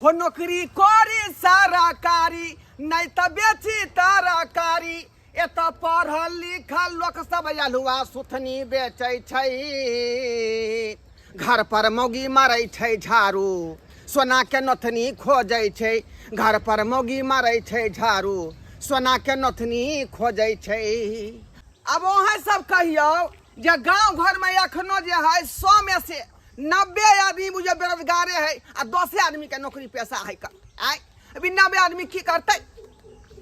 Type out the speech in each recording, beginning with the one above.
हो नौकरी करी सरकारी, नहि तऽ बेची तरकारी। एतऽ पढ़ल लिखल लोक सब अल्हुआ सुथनी बेचै छै। घर पर मौगी मारै छै झाड़ू, सोना के नथनी खोजै छै। घर पर मौगी मारै छै झाड़ू, सोना के नथनी खोजै छै। आब अहाँ सब कहियौ जे गाँव घरमे एखनो जे है 100 में से 90 आदमी बुझे बेरोजगारे है आ 10 आदमी के नौकरी पैसा है का आय। अभी 90 आदमी की करतै?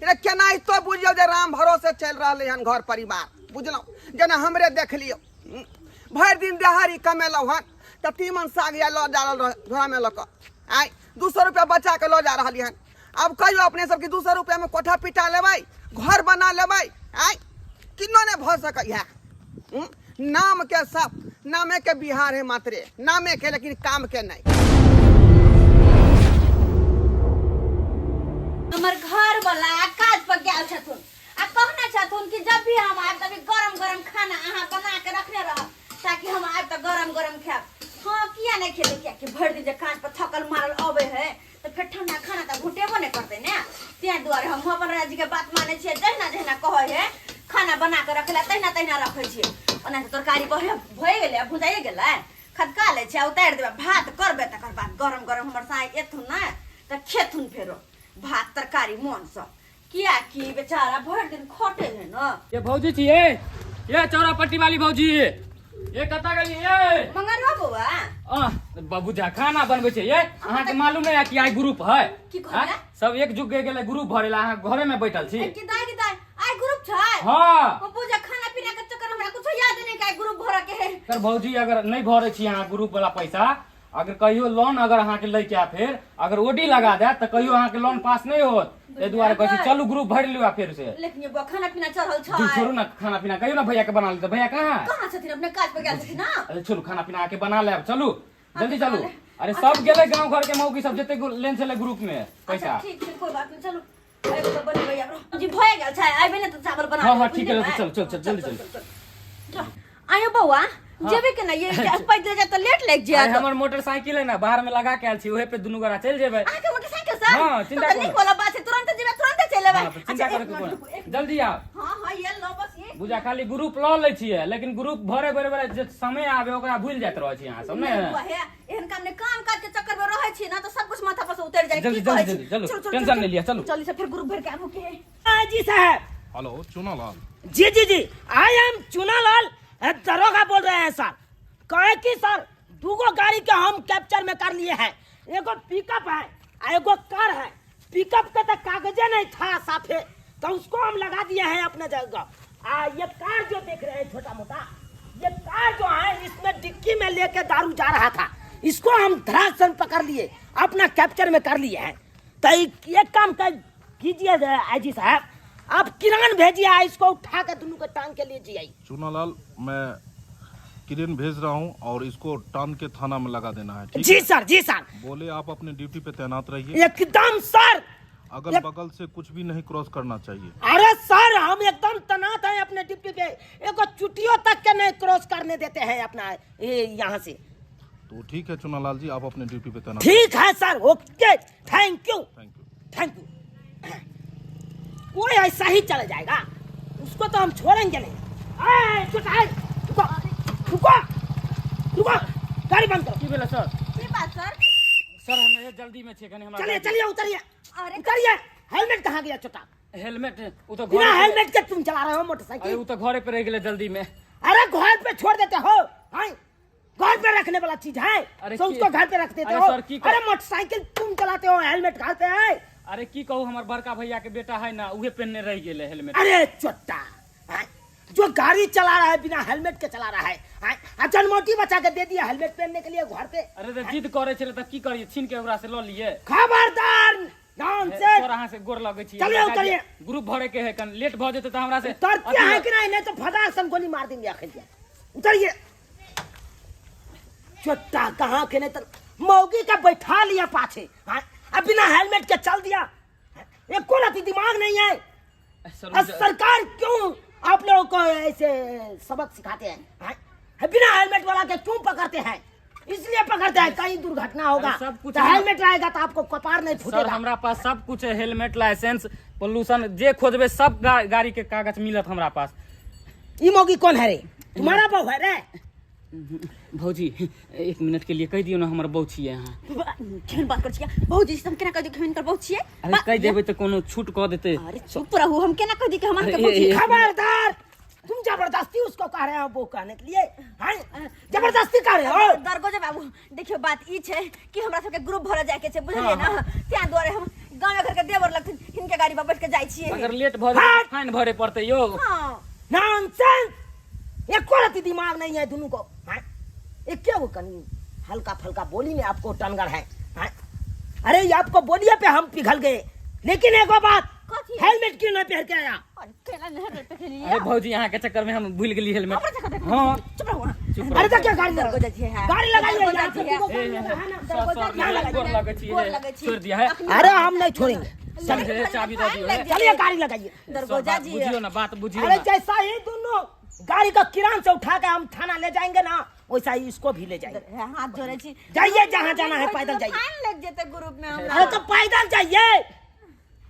रे केनाहितो बुझियौ जे राम भरोसे चलि रहलै हन घर परिवार, बुझलहुँ? जेना हमरे देख लियौ, भरि दिन देहाड़ी कमेलहुँ हन तऽ तीमन साग या लऽ जा रहल झोरामे लऽ कऽ आय, 200 रुपया बचा कऽ लऽ जा रहलियै हन। आब कहियौ अपने सबके 200 रुपयामे कोठा पिटा लेबै, घर बना लेबै? आय किन्नो नहि भऽ सकैए। नाम के सब नामे के बिहार है, मात्रे नामे के, लेकिन काम के नहीं। हमर घर वाला काज पर गेल छथुन आ कहने छथुन कि जब भी हम आयब तभी गरम गरम खाना अहाँ बना के रखने रहब ताकि हम आयब तऽ गरम गरम खायब। हाँ, किया नहीं खेबै? किया कि भरि दिन जे काज पर थकल मारल अबै है तऽ फेर ठंडा खाना तऽ घुटेबो नहि करतै ने। ताहि दुआरे हम अपन राजी के बात मानै छियै, जहिना जहिना कहै है खाना बना के रखै ला तहिना तहिना रखै छियै। ओना तऽ तरकारी बढ़िया भए गेलै, आब भुजाइए गेलै, खदका लै छियै आ उतारि देबै, भात करबै, तकर बाद गरम गरम हमर साँइ एथुन ने तऽ खेथुन फेरो भात तरकारी मोनसँ, कियाकि बेचारा भरि दिन खटे है न। ये भौजी छी, ये ये चौरा पट्टी वाली भौजी, ये कतऽ गेली ये? मंगलवा बौआ। आ बाबू जा खाना बनबै छै। ये अहाँ के मालूम नहीं है कि आई ग्रुप है? की कहलियै? आँय? सब एक जुग गेलै ग्रुप भरे ला, अहाँ घरे में बैठल छी। की दाई, की दाई, आई ग्रुप छै? हाँ। हम पूजा खाना पीना के चक्कर हमरा कुछ याद नहीं कि आई ग्रुप भरे के है। सर भौजी, अगर नहीं भरे छी अहाँ ग्रुप वाला पैसा, अगर कहियो लोन अगर अहाँ के लैके आ फेर अगर ओडी लगा देत तऽ कहियो अहाँ के लोन पास नहीं होत। एहि दुआरे कहै छी चलू ग्रुप भरि लियौ आ फेर से। लेकिन ये बौआ खाना पीना चढ़ल छै। दूर छोड़ू ना खाना पीना, कहियो ना भैया के बना लेते। भैया कहाँ है? कहाँ छथिन? अपने काज पर गेल छथिन ना। अरे छोड़ू, खाना पीना आके बना लेब, चलू जल्दी बना चलू। लेब। अरे सब गेलै गांव घर के मौगी सब जते लेन छलै ग्रुप में पैसा। अच्छा ठीक छै, कोई बात नहीं, चलू। एगो तऽ बनेबै आब। जी भए गेल छै, आबे ने तऽ चावल बना हाँ, देबै, हाँ, ठीक है, बुझलियै? चल, चल, चल, जल्दी चल, चल। चल, चल। आयो बौआ, जेबे के ना ये पैदल जाए तऽ लेट लागि अरे जायत। हमर मोटरसाइकिल है ना, बाहर में लगा के आयल छी, ओहे पे दुनू गोरा चलि जेबै। अहाँके मोटरसाइकिल सर? हाँ, चिंता तब तऽ नीक कोनो। वाला बात छै, तुरंत जेबै तुरंत चलि एबै। हाँ, तऽ चिंता अच्छा, करे एक के मिनट कोनो। रुकू, एक मिनट। जल्दी आओ। हाँ हाँ, ये लो बस ये। बुझा खाली ग्रुप लऽ लै छियै, लेकिन ग्रुप भरे भरे भरे जे समय आबे ओकरा भूलि जाइत रहै छी अहाँ सब ने। नहीं, बौआ, हे, एहन काम ने काम काज के चक्कर में रहै छी ना तऽ सब कुछ माथा पर से उतर जाए। जल्दी, की कहै जल्दी, छी? जल्दी, चलू, चलू, चलू, टेंशन चलू, नहीं लिया, चलू। चलू से फिर ग्रुप भर के आबू के। हाँ जी साहब। हेलो चुनालाल जी जी जी, I am Chunalal दरोगा बोल रहे हैं सर। कहे कि सर दूगो गाड़ी के हम कैप्चर में कर लिए हैं, एगो पिकअप है आ एगो कार है। पिकअप के तो कागजे नहीं था साफे, तो उसको हम लगा दिए हैं अपने जगह। आ ये कार जो देख रहे हैं छोटा मोटा, ये कार जो है इसमें डिक्की में लेके दारू जा रहा था, इसको हम धड़ाक से पकड़ लिए, अपना कैप्चर में कर लिए हैं। तो एक काम कर कीजिए आई जी साहब, आप किरान भेजिए, इसको उठा के दोनों को टांग के लीजिए। चुनालाल, मैं किरण भेज रहा हूँ और इसको टांग के थाना में लगा देना है, ठीक जी है? सर, जी सर। बोले आप अपने ड्यूटी पे तैनात रहिए। एकदम सर। अगल बगल से कुछ भी नहीं क्रॉस करना चाहिए। अरे सर हम एकदम तैनात हैं अपने ड्यूटी पे, एगो चुटियों तक के नहीं क्रॉस करने देते हैं अपना ये यहाँ से। तो ठीक है चुनालाल जी, आप अपने ड्यूटी पे तैनात। ठीक है sir, okay, thank you. Thank you. Thank you. कोई ऐसा ही चले जाएगा, उसको तो हम छोड़ेंगे नहीं। ए, छोटा है, रुको रुको रुको, गाड़ी बंद करो। की भेलै सर? की बात सर? सर हम ये जल्दी में छियै कनी हमरा। चलिए चलिए उतरिए। अरे उतरिए। हेलमेट कहाँ गया छोटा? हेलमेट उ तो बिना घरे पे- हेलमेट के तुम चला रहे हो मोटरसाइकिल? अरे उ तो घरे पे रह गेलै जल्दी में। अरे घर पे छोड़ देते हो? हाँ, घर पे रखने वाला चीज है। अरे तो उसको घर पे रख देते अरे हो? सर, की अरे मोटरसाइकिल तुम चलाते हो, हेलमेट घर पे है? अरे की कहू, हमर बड़का भैया के बेटा है ना, उहे पहनने रह गेलै हेलमेट। अरे चोट्टा, हाँ? जो गाड़ी चला रहा है बिना हेलमेट के चला रहा है, हाँ? आ जनमोटी बचा के दे दिया हेलमेट पहनने के लिए घर पे। अरे तऽ जिद करै छलै तऽ की करियै, छीन के ओकरा से लऽ लियै। खबरदार, नाम से। सर अहाँ से गोर लगै छी। चलिए, उतरिए। ग्रुप भरे के है, कन लेट भऽ जेतै तऽ हमरा से उतरते हैं कि नहीं? नहीं तो फटाक से गोली मार देंगे आखिर। उतरिए। चोट्टा कहाँ के नहीं तो मौगी का बैठा लिया पाछे, हाँ? अब बिना हेलमेट के चल दिया, एको रति दिमाग नहीं है। सर, और सरकार क्यों आप लोगों को ऐसे सबक सिखाते हैं, हाँ? बिना हेलमेट वाला के क्यों पकड़ते हैं? इसलिए पकड़ते हैं, कहीं दुर्घटना होगा अरे सब कुछ तो है। हेलमेट रहेगा तो आपको कपार नहीं सर फूटेगा। हमरा पास सब कुछ है, हेलमेट, लाइसेंस, पोल्यूशन, जे खोजबे सब गाड़ी के कागज मिलत हमरा पास। ई मौगी कौन है रे? तुम्हारा बहू है रे? भौजी एक मिनट के लिए कह दियो ना, हमर बहू छियै अहाँ। केहन बात कर छियै भौजी से? हम केना कह दियो कि हम हिनकर बहू छियै? अरे कह देबै तऽ कोनो छूट कऽ देतै। अरे चुप रहू, हम केना कह दी कि हम अहाँके अरे, बहू छियै? खबरदार, तुम जबरदस्ती उसको कह रहे हो वो कहने के लिए, हैं? जबरदस्ती कर रहे हो? दरगोजा बाबू देखियो, बात ई छै कि हमरा सबके ग्रुप भरऽ जाय के छै, बुझलियै ना? तें दुआरे हम गाँव घर के देवर लगथिन, हिनके गाड़ी पर बैठ के जाइ छियै। अगर लेट भऽ जेतै तऽ फाइन भरे पड़तै यौ। हाँ। नॉनसेंस, एको रति दिमाग नहीं है दोनों को, हैं? ये क्या वो कनी हल्का फल्का बोली में आपको टनगर है, हैं? अरे ये आपको बोलिए पे हम पिघल गए, लेकिन एगो बात, कथी? हेलमेट क्यों नहीं पहन के आया? अरे केना नहीं हेलमेट पहनलियै? अरे भौजी, अहाँ के चक्कर में हम भूल गेली हेलमेट। हमरा चक्कर में? हाँ। चुप रहू अहाँ। चुप अरे रहू। तो क्या गाड़ी लगा, दरगोजा जी है। गाड़ी लगाइए दरगोजा यहाँ पे, जी है। दूगो गाड़ी लगा है ना। सर, सर, ना लगाइए। गोर लगै छी, गोर लगै छी। छोड़ि दिया है। अरे हम नहीं छोड़ेंगे। चलिए, चाबी दऽ दियौ। चलिए गाड़ी लगाइए। दरगोजा बात जी बुझियो ना, बात बुझियो अरे ना। जैसा ही दोनों गाड़ी का किरान से उठा के हम थाना ले जाएंगे ना, वैसा ही इसको भी ले जाएंगे। हाथ जोड़े छी। जाइए, जहाँ जाना है पैदल जाइए। फाइन लग जेतै ग्रुप में हमरा। अरे तो पैदल जाइए,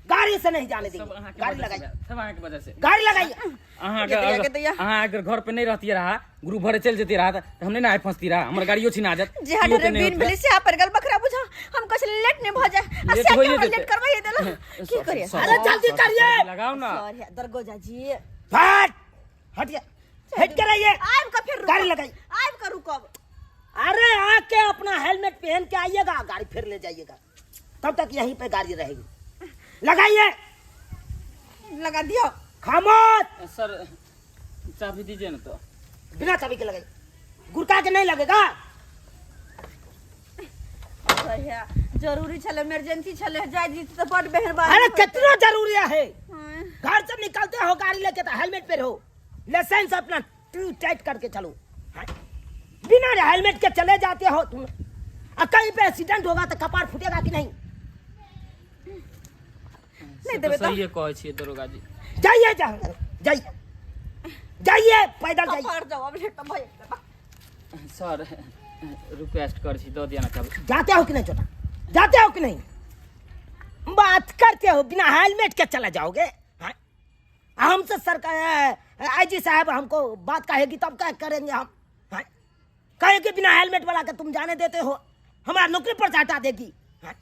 गाड़ी से नहीं जाने सब देंगे। अहाँके गाड़ी वजह से लगाइए, सब अहाँके वजह से। गाड़ी लगाइए। अहाँके गेतैया, अगर गेतैया। अहाँ अगर घर पे नहीं रहती रहा, ग्रुप भरे चल जती रहा, तऽ हम नहीं ना आइ फंसती रहा, हमर गाड़ियो छिना जात। जे हट केओ रे तऽ नहि बिन होत। भेलै से पर गेल बकरा बुझा, हम कहै छलियै लेट नहि भऽ जाय आ लेट से होइए हमरा जेतै। लेट करवाइए देलक, की करियै? सर, अरे जल्दी सर, करिए। सर, लगाओ ना। सर हे दरगोजा जी। हट हटिए, हट के रहिए। आबि कऽ फेर रुकब। गाड़ी लगाइए। आबि कऽ रुकब। अरे आके अपना हेलमेट पहन के आइएगा, गाड़ी फिर ले जाइएगा, तब तक यहीं पे गाड़ी रहेगी। लगाइए। लगा दियो। खामोश। सर चाबी दीजिए ना तो। बिना चाबी के लगाइए, गुरका के नहीं लगेगा। सर हे जरूरी छलै, इमरजेंसी छलै, जाय दी तऽ बड मेहरबानी। अरे कितना जरूरी है? हाँ। घर से निकलते हो गाड़ी लेके तो हेलमेट पे रहो, लाइसेंस अपना टाइट करके चलो, हाँ? बिना हेलमेट के चले जाते हो तुम, और कहीं पे एक्सीडेंट होगा तो कपार फूटेगा कि नहीं? नहि देबै तऽ सहिए कहै छियै दरोगा जी। जाइए, जाइए, जाइए, जाइए, पैदल जाइए। कपार जाओ, अब लेट तऽ भऽ जेतै। सर रिक्वेस्ट कर छी, दऽ दिया ना चाबी। जाते हो कि नहीं छोटा, जाते हो कि नहीं? बात करते हो, बिना हेलमेट के चला जाओगे, हाँ? हमसे सरकार आई जी साहब हमको बात कहेगी तब क्या करेंगे हम, हाँ? कहेगी बिना हेलमेट वाला के तुम जाने देते हो, हमारा नौकरी पर से हटा देगी, हाँ?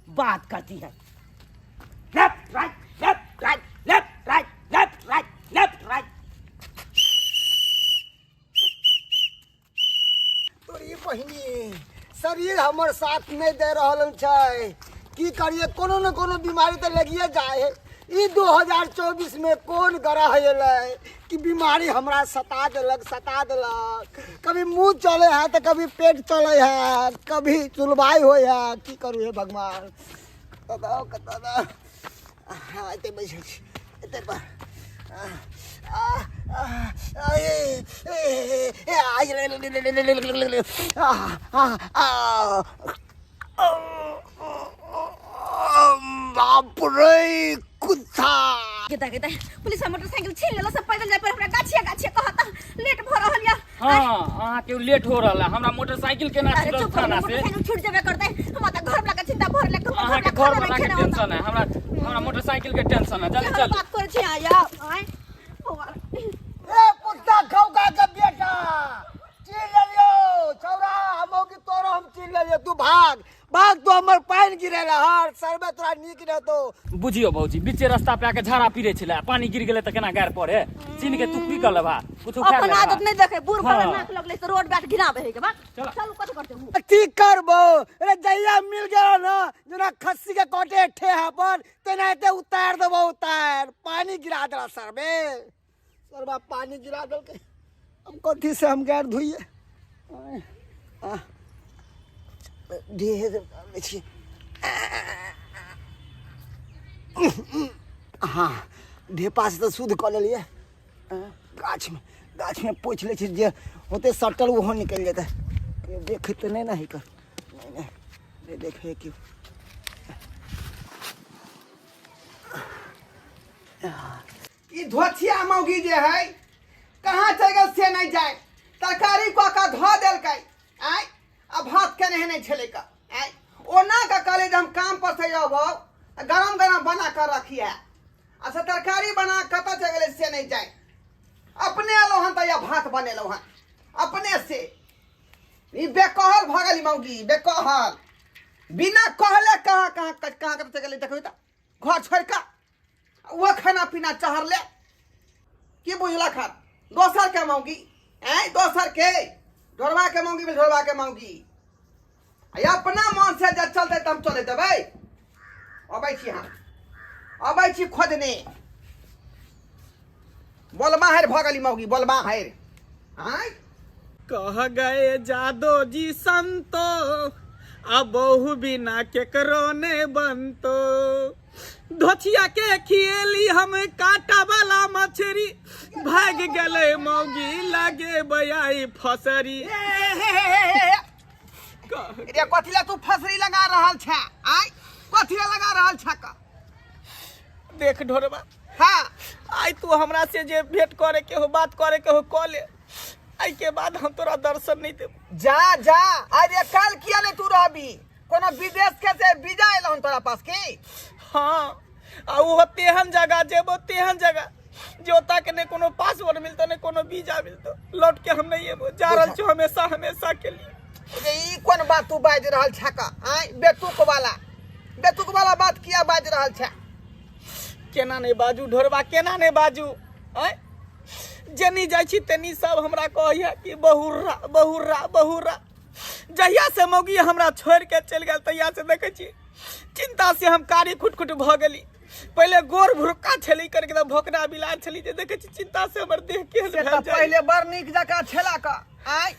बात करती है। Left right left right left right left right left right. तोरी बहिनी, शरीर हमर साथ नहि दे रहल छै, की करिए? कोनो ने कोनो बीमारी तऽ लगिए जाए है। ई 2024 में कोन ग्रह एलै कि बीमारी हमरा सता देलक, सता देलक। कभी मुँह चले है तऽ कभी पेट चले है, कभी चुलबाई होइ है। की करू हे भगवान? कतऽ कतऽ? हाँ, एते बैसै छी, एते पर। आ, आ, आ, ए, ए, ए, आ, आ, आ, आ, बाप रे कुत्ता। गेता गेता, पुलिस मोटरसाइकिल छीन लेलक, सब पैदल जाय पर हमरा गाछिया गाछिया कहता, लेट भऽ रहल या। हाँ, अहाँ के लेट हो रहल है, हमरा मोटरसाइकिल केना अरे छूटल चुप रहो, थाना से? मोटरसाइकिल छूट जेबे करतै, हमरा तऽ घर वाला के चिंता भर ले। अहाँ के घर वाला के टेंशन है, हमरा हमरा मोटरसाइकिल के टेंशन है। जल्दी चल। बात करै छी आया आय। ए कुत्ता खौका के बेटा, चीन लेलियो छौड़ा, हम की तोरो हम चीन लेलियो। तू भाग भाग, तू हमर पानि गिरेला हर सरबे, तोरा नीक रहतो। बुझियो भौजी, बीचे रास्ता पे आके झाड़ा पीरे छलै, पानी गिर गेलै तऽ केना गार पड़े? चीन के तू की कर लेबा? कुछ उखाड़ अपन लेबा? आदत नहीं देखे बूढ़ हाँ। वाला नाक लगले तो रोड बाट घिनाबे है के बा। चलो। चलू, कथी करते हूँ? की करबो अरे, जहिया मिल गेलो ना, जेना खस्सी के काटे ठेहा पर तेनाहिते उतार देबो, उतार। पानी गिरा देला सरबे, सरबा पानी गिरा देलकै। हम कथी से हम गार धोइए? आ, ढेर लै छी। हाँ, ढेपा से तऽ शुद्ध कऽ लेलियै। गाछमे गाछमे पोछि लै छी, जे होतै सटल ओहो निकलि जेतै। केओ देखै तऽ नहि ने है कर, नहि नहि नहि देखै केओ। ई धोथिया मौगी जे है कहाँ चलि गेल से नहि जाय, तरकारी कऽ कऽ धऽ देलकै। आँय, आ भात केने नहि छलै का आँय ओना के कहले जे हम काम पर से अबौ गरम गरम बना कऽ रखिए अच्छा तरकारी बना कतऽ चलि गेलै से नहि जाय अपने एलहुँ हन तऽ या भात बनेलहुँ हन अपने से ई बेकहल भऽ गेली मौगी बेकहल बिना कहले कहाँ कहाँ कहाँ कतऽ चलि गेलै देखबै तऽ घर छोड़ि कऽ वो खाना पीना चहरले की बुझलक हन दोसर के मौगी ऐं दोसर के ढोरबा के मौगी भेल ढोरबा के मौगी आ अपना मन से जब चलते तब चले देबै अबै छी हम अबै छी खोजने बोलबा हेर भऽ गेली मौगी बोलबा हेर आँय कह गए जादो जी संतो आ बहु बिना केकरो ने बनतो धोथिया के खिएली हम कांटा वाला मछरी भाग गेले मौगी लगे बयाई फसरी रे कथी ला तू फसरी लगा रहल छे आय कथी ला लगा रहल छे का देख ढोरबा हाँ आइ तू हमरा से जे भेंट करे के हो बात करे के हो कऽ ले एहि के बाद हम तोरा दर्शन नहीं देब जा जा अरे कल किया नहीं तू रहबी कोनो विदेश के से वीजा एल हन तोरा पास की हाँ आ उहो तेहन जगह जेबो तेहन जगह जे ओतऽ के नहि कोनो पासपोर्ट मिलतो नहि कोनो वीजा मिलतो लौट के हम नहीं एबो जा रहल छियो हमेशा हमेशा के लिए रे ई कोन बात तू बाजि रहल छे का आय बेतुक वाला बेतुक वाला बात किया बाजि रहल छे केना नहि बाजू ढोरबा केना नहि बाजू आँय जेनी जाइ छी तेनी सब हमरा कहैया कि बहुर्रा बहुर्रा बहुर्रा जहिया से मौगी हमरा छोड़ के चलि गेल तहिया से देखै छी चिंता से हम कारी खुट खुट भऽ गेली पहिले गोर भुरुक्का छली करके एकदम भोकना बिलार छली जे देखै छी चिंता से हमर देह केहन से भेल तऽ जाय पहिले बड़ नीक जकाँ छेला का आय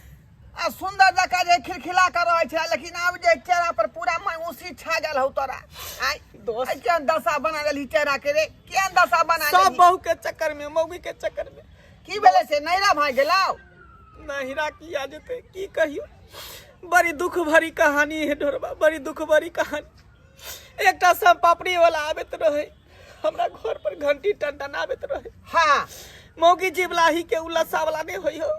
आ सुंदर जकाँ जे खिलखिला कऽ रहै छला लेकिन आब जे चेहरा पर पूरा मायूसी छा गेल हौ तोरा आय दोस्त। आय केहन दशा बना देलही चेहरा के रे केहन दशा बना सब देलही बहू के चक्कर में मौगी के चक्कर में की भेलै से नैरा भाई गेलौ नहिरा किया जेतै की कहियो बड़ी दुख भरी कहानी है ढोरबा बड़ी दुख भरी कहानी एकटा सब पापड़ी वाला आबैत रहे हमरा घर पर घंटी टन टन आबैत रहे हाँ मौगी जीवलाही के उ लस्सा वाला नहीं होई हो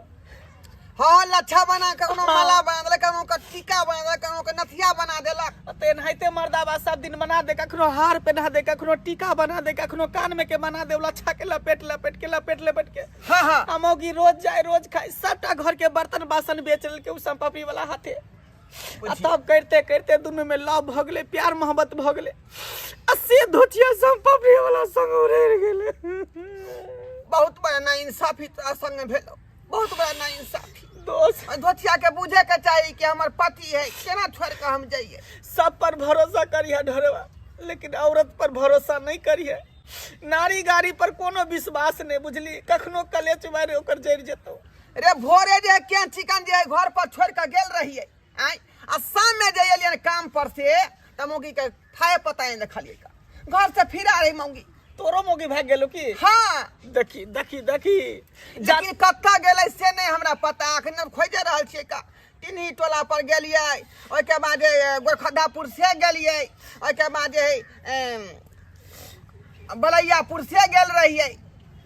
हाँ लच्छा बना के कोनो माला बना देलक कोनो के टीका बना देलक कोनो के नथिया बना देलक तऽ एनाहिते मर्दाबा सब दिन बना दे कखनो हार पहना दे कखनो टीका बना दे कखनो कान में के बना दे उ लच्छा के लपेट लपेट के लपेट लपेट के हाँ हाँ आ मौगी रोज जाए रोज खाए सबटा घर के बर्तन बासन बेच लेलकै उ सम्पत्ति वाला हाथे आ तब करते करते दुनू में लव भऽ गेलै प्यार मोहब्बत भऽ गेलै आ से धोतिया सम्पत्ति वाला संग उड़ि गेलै बहुत बड़ा नाइंसाफी तोरा संग भेलो बहुत बड़ा नाइंसाफी दोस्त ओहि धोतिया के बुझे के चाही कि हमर पति है केना छोड़ के हम जाइए सब पर भरोसा करिहे ढोरवा लेकिन औरत पर भरोसा नहीं करिहे नारी गाड़ी पर कोनो विश्वास नहीं बुझली कखनो कलेच मारे ओकर जरि जेतौ रे भोरे जे केहन चिकन जे घर पर छोड़ के गेल रहिए आय आ शाम में जे एलियन काम पर से त मौगी के थाए पता नहीं देखलिए का घर से फिरा रही मौगी तोरो मौगी भाग गेलो की हाँ देखी देखी देखी जा लेकिन कतऽ गेलै से नहि हमरा पता अखन हम खोजे रहल छियै का टिन्ही टोला पर गेलियै ओहिके बाद जे गोरखद्दापुर से गेलियै ओहिके बाद जे बलैयापुर से गेल रहियै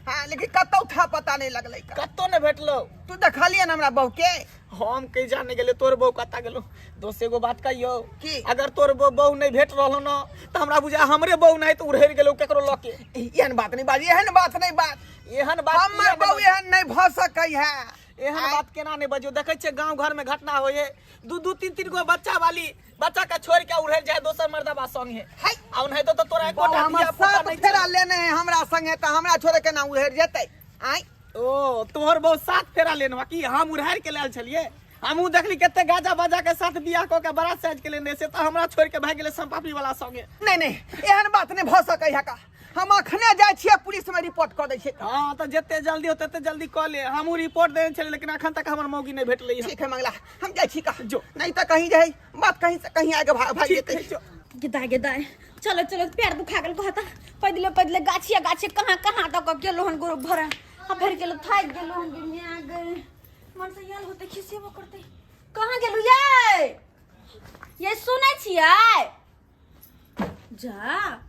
हाँ लेकिन कतौ था पता नहीं लगलै का। कतौ नहि भेटलो तू देखलियै ने हमरा बहू के हम कहीं जाने गेलियै तोर बहू कतऽ गेलो दोस्त एगो बात कहियो की? अगर तोर बहू नहीं भेट रहलो न तऽ हमरा बुझा हमरे बहू नहीं तऽ उड़ेर गेलो केकरो लऽ के एहन बात नहीं बाज एहन बात नहीं बात एहन बात हमर किया नहि बहू बाजू? एहन नहीं भऽ सकै है एहन बात केना नहीं बजियो देखै छियै गाँव घर में घटना होइ है दू दू तीन तीन गो बच्चा वाली बच्चा के छोड़ के उड़ेर जाए दोसर मर्दबा संगे है आ ओनाहितो तऽ तोरा बहू एकोटा हमर धिया पुता सात नहि फेरा छौ। लेने है हमरा संगे तऽ हमरा छोड़े के ना उड़ेर जेतै आँय ओ तोहर बहुत सात फेरा लेने की हम उड़ारि के लायल छलियै हमहूँ देखली कते गाजा बाजा के साथ बियाह कऽ के बड़ा साइज के लेने से तऽ हमरा छोड़ के भागि गेलै सम्पापड़ी वाला संगे नहीं नहीं एहन बात नहीं भऽ सकै है का हम अखने जाइ छियै पुलिस में रिपोर्ट कऽ दै छियै हाँ तऽ जते जल्दी हो तते जल्दी कऽ ले हमहूँ रिपोर्ट देने छलियै लेकिन अखन तक हमर मौगी नहि भेटलै हँ ठीक है मंगला हम जाइ छी का जो। नहीं तऽ कहीं जाइ बात कहीं से कहीं आगे भाग भाग ठीक जेतै है जो गेदाय गेदाय चलो चलो पैर दुखा गेल कहता पैदले पैदले गाछिया गाछिया कहाँ कहाँ तक गेलो हन गोरु भरा आ भरि गेलो थाकि गेलो हन गिरनिया गए मन से याल होते खिसेबो करते कहाँ गेलु ये ये सुनै छियै जा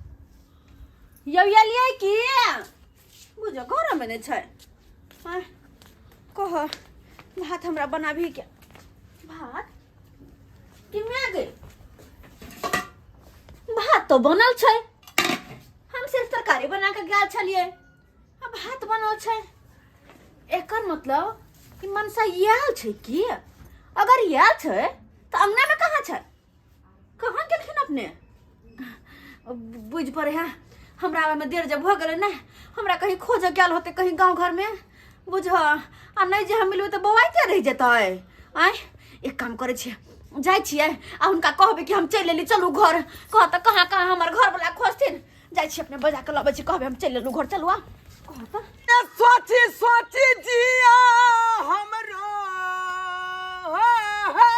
यौ एलियै की बुझ घरमे नहि छै आँय, कह भात हमरा बनाबही के भात कि मैं गई भात तो बनल छै हम सिर्फ तरकारी बना के गेल छलियै आ भात बनल छै एकर मतलब कि मनसा आयल छै की अगर आयल छै तऽ अंगना में कहाँ छै कहाँ गेलखिन अपने बुझि पड़े है हमरा आबैमे देर जब भऽ गेलै ने हमरा कहीं खोजऽ गेल होतै कहीं गाँव घरमे बुझ आ नहि जे हम मिलबै तऽ बौआइते रहि जेतै आँय एक काम करै छियै जाइ छियै आ हुनका कहबै कि हम चलि एली चलू घर कह तऽ कहाँ कहाँ हमर घरवला खोजथिन जाइ छियै अपने बजा कऽ लबै छी कहबै हम चलि एलहुँ घर चलू आ कह तऽ ए सोची सोची जिया हमरो हे।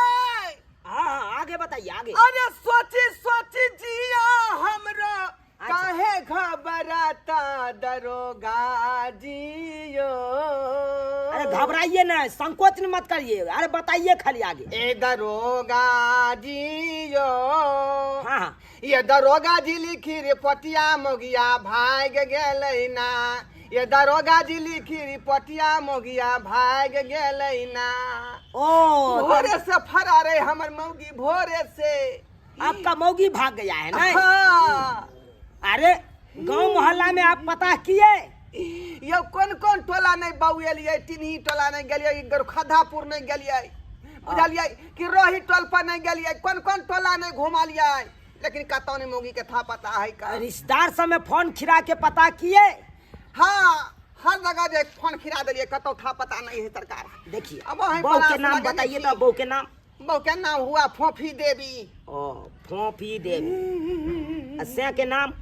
हाँ हाँ आगे बताइए आगे। अरे सोची सोची जिया हमरो काहे घबराता दरोगा जियो। अरे घबराइए ना, संकोच मत करिए, अरे बताइए खाली आगे। ए दरोगा जियो। हाँ हाँ। ये दरोगा जी लिखी रिपोर्टिया मोगिया भाग गेलै ना। ये दरोगा जी लिखी रिपोर्टिया मोगिया भाग गेलै ना। ओ भोरे से फरार है हमर मौगी, भोरे से। आपका मौगी भाग गया है ना? हाँ। अरे गांव मोहल्ला में आप पता किए? यो कोन कोन टोला नहीं बउएलियै, टिन्ही टोला नहीं गेलियै, खद्दापुर नहीं गेलियै, बुझलियै कि रोही टोल पर नहीं गेलियै, कोन कोन टोला नहीं घुमलियै, लेकिन कतौ नहीं मौगी के था पता है का। रिश्तेदार सब में फोन खिरा के पता किए? हाँ, हर जगह जे फोन खिरा दिलियै, कतौ था पता नहीं है सरकार। देखिए अब वहीं बहू के परास नाम लगेने बताइए छी। तो बहू के नाम। बहू के नाम हुआ फोफी देवी। ओ फोफी देवी। आ से के नाम?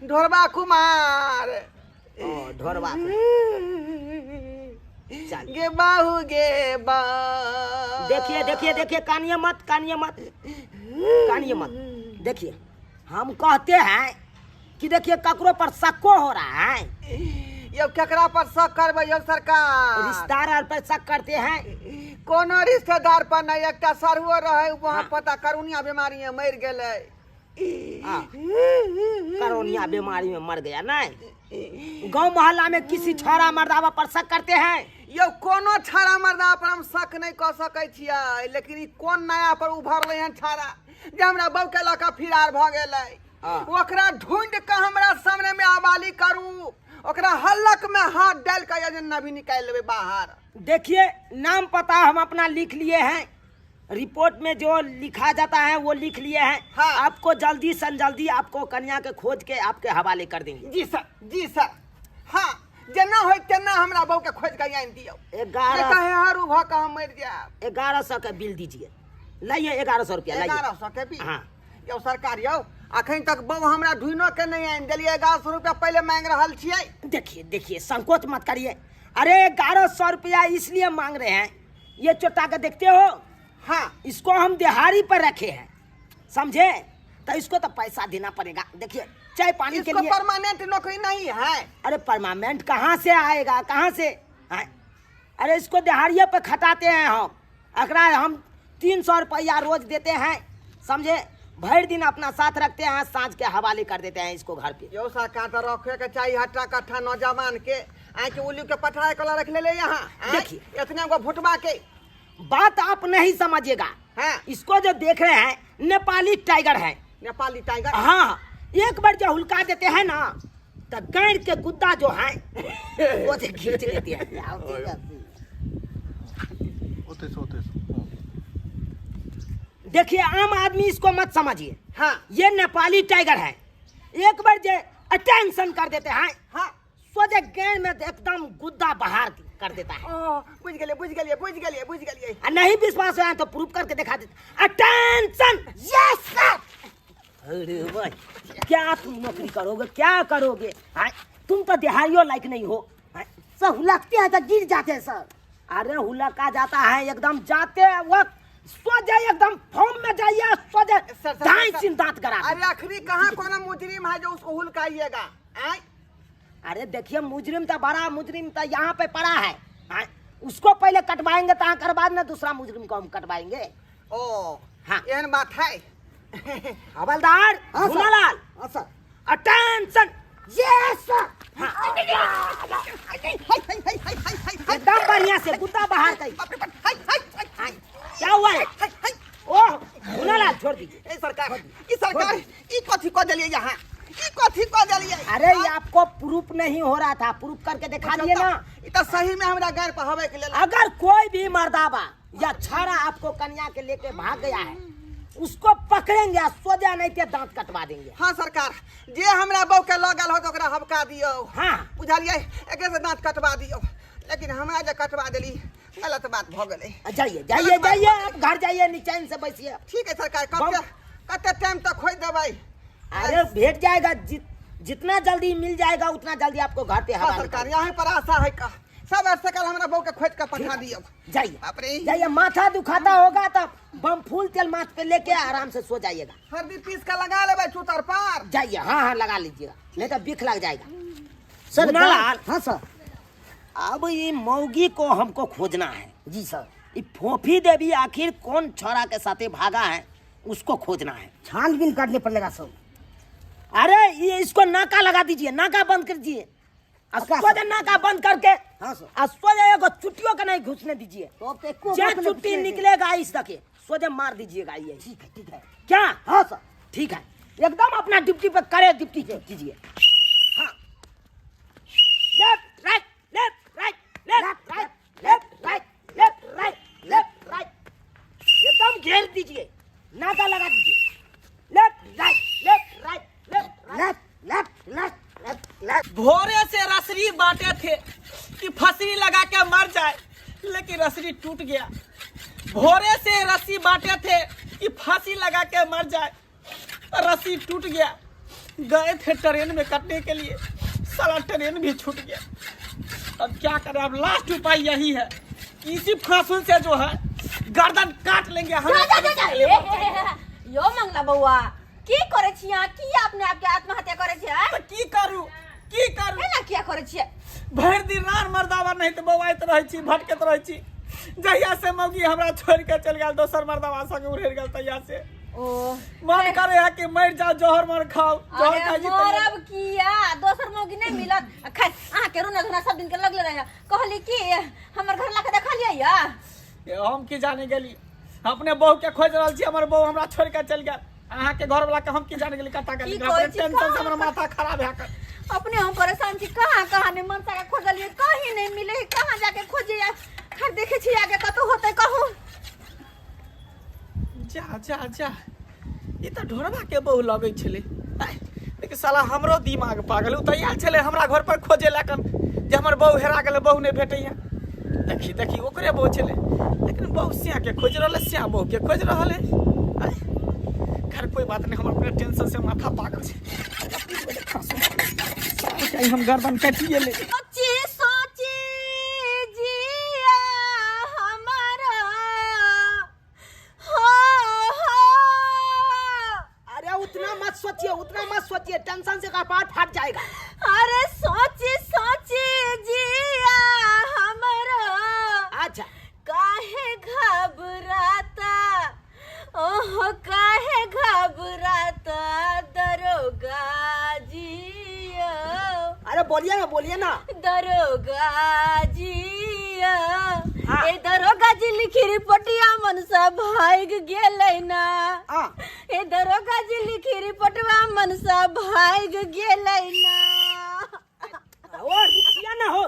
ढोरबा कुमार। ओ ढोरबा कुमार। चल। गे बाहू गे बा। देखिए देखिए देखिए, कानिए मत, कानिए मत, कानिए मत। देखिए हम कहते हैं कि देखिए ककरो पर शक्को हो रहा है। यो केकरा पर शक करबै यो सरकार? रिश्तेदार पर शक करते हैं। कोनो रिश्तेदार पर नहीं, एकटा सरहुओ रहे वहाँ हाँ। पता करोनिया बीमारी में मर गेलै। हाँ। करोनिया बीमारी में मर गया नहीं। गांव मोहल्ला में किसी छोरा मर्दावा पर शक करते हैं? यो कोनो छाड़ा मर्दावा पर हम शक नहीं कऽ सकै छियै, लेकिन ई कोन नया पर उभरलै हन छाड़ा जे हमरा बहू के लऽ कऽ फिरार भऽ गेलै। हाँ। ओकरा ढूंढ कऽ हमरा सामने में आबाली करू, ओकरा हल्लक में हाथ डाल कऽ जे नभी निकालि लेबै बाहर। देखिए नाम पता हम अपना लिख लिए हैं, रिपोर्ट में जो लिखा जाता है वो लिख लिए हैं। हाँ। आपको जल्दी से जल्दी आपको कन्या के खोज के आपके हवाले कर देंगे। जी सर, जी सर। हाँ, जेना होय तेना हमरा बहू के खोज के आनि दियौ। 11 कहे हरू भऽ कऽ हम मरि जायब। 1100 के बिल दीजिए, लाइए 1100 रुपया लाइए। 1100 के बिल? हाँ। यौ सरकार यौ, अखन तक बहू हमरा ढूंढो के नहीं आनि देलियै, 1100 रुपया पहले मांग रहल छियै। देखिए देखिए संकोच मत करिए। अरे 1100 रुपया इसलिए मांग रहे हैं, ये चोटा के देखते हो? हाँ। इसको हम दिहाड़ी पर रखे हैं, समझे? तो इसको तो पैसा देना पड़ेगा। देखिए चाय पानी के इसको लिए परमानेंट नौकरी नहीं है। अरे परमानेंट कहाँ से आएगा, कहाँ से? हाँ? अरे इसको दिहाड़िए पर खटाते हैं हम, अकरा हम 300 रुपया रोज देते हैं, समझे? भर दिन अपना साथ रखते हैं, सांझ के हवाले कर देते हैं इसको घर पे। यो सरकार तो रखे के चाहिए हट्टा कट्ठा नौजवान के, आके उल्लू के पठाए कला रख ले ले यहाँ। आँय? देखिए। इतने गो भुटवा के बात आप नहीं समझिएगा। हाँ। इसको जो देख रहे हैं नेपाली टाइगर है। नेपाली टाइगर? हाँ, एक बार जो हुलका देते हैं ना तो गैर के गुद्दा जो है वो से खींच लेते हैं। ओते से, ओते से। देखिए आम आदमी इसको मत समझिए। हाँ। ये नेपाली टाइगर है, एक बार जो अटेंशन कर देते हैं, हाँ, सोझे गेंद में एकदम गुद्दा बाहर कर देता है। ओ, बुझ गेलिए, बुझ गेलिए, बुझ गेलिए, बुझ गेलिए। आ नहीं विश्वास है तो प्रूफ करके दिखा देते। Attention, yes sir. अरे भाई क्या तुम नौकरी करोगे, क्या करोगे? हाँ, तुम तो दिहाड़ियों लायक नहीं हो। हाँ, सब हुलकते हैं तो गिर जाते हैं सर। अरे हुलका जाता है एकदम, जाते वक्त सोझे एकदम फॉर्म में जाइए, सोझे सर, सर, दाएं सर। सिन दांत करा दे। अरे आखिरी कहाँ कोनो मुजरिम है जो उसको हुलकाइएगा? आय? अरे देखिए मुजरिम तो बड़ा मुजरिम तो यहाँ पे पड़ा है। हाँ, उसको पहले कटवाएंगे तो कर बाद में दूसरा मुजरिम को हम कटवाएंगे। ओ हाँ। एहन बात है। हवलदार हाँ, सर। भुनालाल। हाँ, सर। Attention, yes sir. हाँ। एकदम बढ़िया से कुत्ता बाहर कर। क्या हुआ है? ओह देलियै यहाँ ई कथी कऽ देलियै? अरे ये आपको प्रूफ नहीं हो रहा था, प्रूफ करके दिखा दिए ना। ई तऽ सही में हमरा गाड़ पर हवे के लेल। अगर कोई भी मर्दाबा या छाड़ा आपको कन्या के लेके भाग गया है, उसको पकड़ेंगे आ सोजा नहीं के दांत कटवा देंगे। हाँ सरकार, जे हमरा बहू के लऽ गेल हो तऽ ओकरा हबका दियौ। हाँ। बुझलियै, एकरे से दांत कटवा दियौ, लेकिन हमरा जे कटवा देली गलत बात भऽ गेलै। जाइए जाइए जाइए, आप घर जाइए, निचैन से बैसिए। ठीक है सरकार। कते कते टाइम तक खोज देबै? अरे भेट जाएगा, जितना जल्दी मिल जाएगा उतना जल्दी आपको घर पे हाँ हवा सरकार, यहाँ पर आशा है का सब ऐसे कल हमरा बहू के खोज के पठा दियौ। जाइए। बाप रे। जाइए, माथा दुखाता होगा तब बम फूल तेल माथ पे लेके आराम से सो जाइएगा। हल्दी पीस के लगा लेबै चूतर पर। जाइए, हाँ हाँ लगा लीजिएगा, नहीं तो बिख लग जाएगा। सर, मुन्नालाल। हाँ सर। अब ये मौगी को हमको खोजना है। जी सर। ये फोफी देवी आखिर कौन छोरा के साथे भागा है, उसको खोजना है। छानबीन करने पड़ेगा सर। अरे ये इसको नाका लगा दीजिए, नाका बंद कर दीजिए। अच्छा, सोजे नाका बंद करके। हाँ सर। आ सोजे एगो चुट्टियों के नहीं घुसने दीजिए। तो अब तो एको जे बात नहीं चुट्टी घुसने देंगे। निकलेगा इस तक सोजे मार दीजिएगा ये। ठीक है, ठीक है। क्या? हाँ सर। ठीक है, एकदम अपना ड्यूटी पे करे ड्यूटी कीजिए। हाँ, left right left right left right left right left right left right, एकदम घेर दीजिए, नाका लगा दीजिए। Left right left right left right left left left left left. भोरे से रसरी बांटे थे कि फसरी लगा के मर जाए, लेकिन रसरी टूट गया। भोरे से रस्सी बांटे थे कि फांसी लगा के मर जाए, रस्सी टूट गया। गए थे ट्रेन में कटने के लिए, साला ट्रेन भी छूट गया। अब क्या करें, अब लास्ट उपाय यही है कि इसी फांसुल से जो है गर्दन काट लेंगे हम। जा जा जा जा। ए, हे, हे, हे, यो मंगला बौआ, की करे छी अहाँ? की अपने आप के आत्महत्या करे छी, आँय? तो की करू, की करू? एना किया करे छी? भरि दिन रान मर्दावा नहीं तो बौआइत रहै छी, भटकैत रहै छी। जहिया से मौगी हमरा छोड़ के चलि गेल, दोसर मर्दावा संग उड़ि गेल, तहिया से ओ मन करे है कि मरि जाओ, जहर मर खाओ, जहर अरे खाइ छी। मरब किया, दोसर मौगी नहीं मिलत? आ खैर, अहाँ के रोना धोना सब दिन के लगले रहे। कहली कि हमर घर लाके देखलियै या? तैया। हम की जाने गेली, अपने बहू के खोज रहल छी, हमर बहू हमरा छोड़ के चलि गेल। अहाँ के घर वाला के हम की जाने गेली कतऽ गेली। की कहै अपने छी? टेंशन से हमर माथा खराब है कर। अपने हम परेशान छी, कहाँ कहाँ ने मनसा के खोजलियै, कहीं नहीं मिले, कहाँ जाके खोजियै? खैर देखे छी आगे कतौ होतै। कहू। जा जा जा, ई तऽ ढोरबा के बहू लगै छलै। आइ, लेकिन साला हमरो दिमाग पागल। उ तऽ आयल छलै हमरा घर पर खोजे लए कन जे हमर बहू हेरा गेलै, बहू नहि भेटैया। देखी देखी, ओकरे बहू छलै, लेकिन बहू सिया के खोजि रहल है, सिया बहू के खोजि रहल है। आइ, खैर कोई बात नहीं, हम अपने टेंशन से माथा पागल छै। हम गर्दन काटिए ले। सोची सोची जिया हमारा हो हो। अरे उतना मत सोचिए, उतना मत सोचिए, टेंशन से कपार फाट जाएगा। अरे सोची सोची जिया हमारा। अच्छा। काहे घबराता, ओहो काहे घबराता दरोगा जी। अरे बोलिए ना, बोलिए ना। दरोगा जी। हाँ। ए दरोगा जी, लिखी रिपोर्टिया मनसा भाग गेलै ना। हाँ। ए दरोगा जी, लिखी रिपोर्टवा मनसा भाग गेलै ना। ओ रुकिया ना हो,